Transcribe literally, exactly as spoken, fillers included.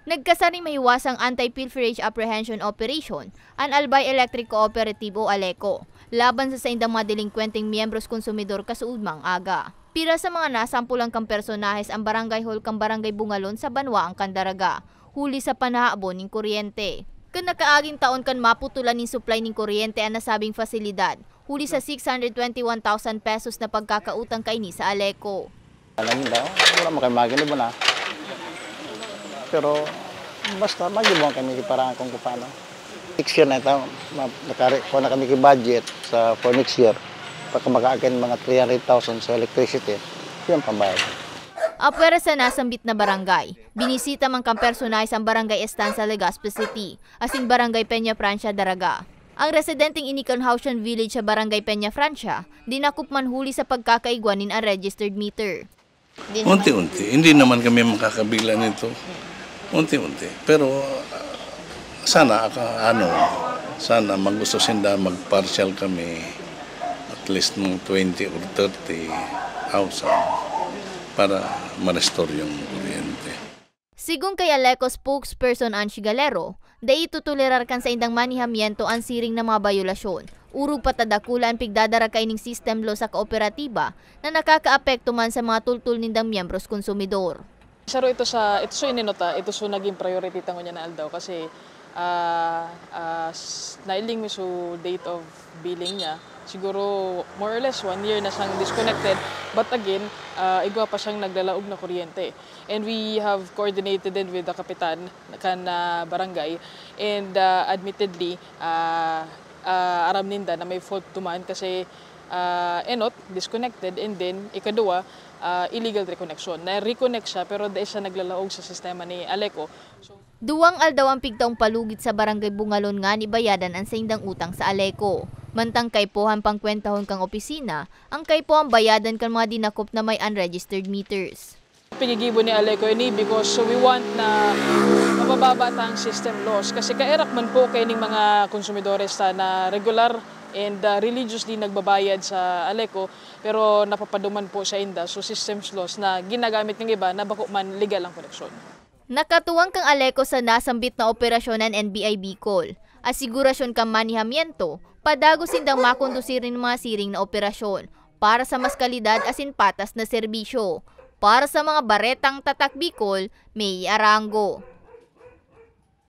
Nagkasaring mahiwasang Anti-Pilferage Apprehension Operation an Albay Electric Cooperative o ALECO laban sa saindang mga delinkwenteng miyembros konsumidor kasuodmang aga. Pira sa mga nasampulan kan personahes an barangay hall kan Barangay Bungalon sa banwaan kan Daraga, huli sa panahabon nin kuryente. Kan nakaaging taon kan maputulan nin supply nin kuryente an nasabing pasilidad, huli sa six hundred twenty-one thousand pesos na pagkakautang kaini sa ALECO. Alam nila, wala man kami maginib na. Pero basta magibuhan kami para kung paano. Next year na ito, ma- nakari ko na kami ki budget sa for next year. Pagka makaakin mga three hundred thousand sa electricity, yun pambayad. Apwera sa nasambit na barangay, binisita man kan personahes ang Barangay Estancia, Legazpi City, asin Barangay Peña Francia, Daraga. Ang residenteng ini kan Haotian Village sa Barangay Peña Francia, dinakop man huli sa pagkakaigwa nin unregistered meter. Unti-unti. Hindi naman kami makakabila nito. Unti-unti. Pero ah, sana, aka- ano, sana magusto sinda mag-partial kami at least ng twenty or thirty thousand para ma-restore yung kuryente. Sigon kay ALECO spokesperson Angie Galero, dai itotolerar kan saindang manihamiento an siring na mga bayolasyon, orog pa ta dakula an pigdadara kaining system loss sa kooperatiba na nakakaapekto man sa mga tultol nindang miyembros konsumidor. Saro ito sa ito so ininota, ito so naging priority ta ngunyan na aldaw kasi ah, ah, s- nailing mi so date of billing niya. Siguro more or less one year na siyang disconnected. But again, ah, igwa pa siyang naglalaog na kuryente. And we have coordinated din with the kapitan kan ah, barangay. And ah, admittedly, ah, ah, aram ninda na may fault duman kasi ah, enot, disconnected, and then ikaduwa, ah, illegal reconnection. Na-reconnect siya pero dai siya naglalaog sa sistema ni ALECO. So, Duwang aldaw ang pigtaong palugit sa Barangay Bungalon ngani bayadan an saindang utang sa ALECO. Mantang kaipuhan pangkwentahon kan opisina, ang kaipuhan bayadan kan mga dinakop na may unregistered meters. Pinigibo ni ALECO ini because we want na mabababa ta ang system loss. Kasi kaerak man po kaining mga konsumidores ta na regular and ah, religiously nagbabayad sa ALECO, pero napapaduman po sa inda. So systems loss na ginagamit ng iba na bako man legal ang koneksyon. Nakatuwang kan ALECO sa nasambit na operasyon an N B I Bicol. Asigurasyon kan manihamiento, padagos sindang makondusir nin mga siring na operasyon para sa mas kalidad asin patas na serbisyo. Para sa mga baretang Tatak Bicol, May Arango.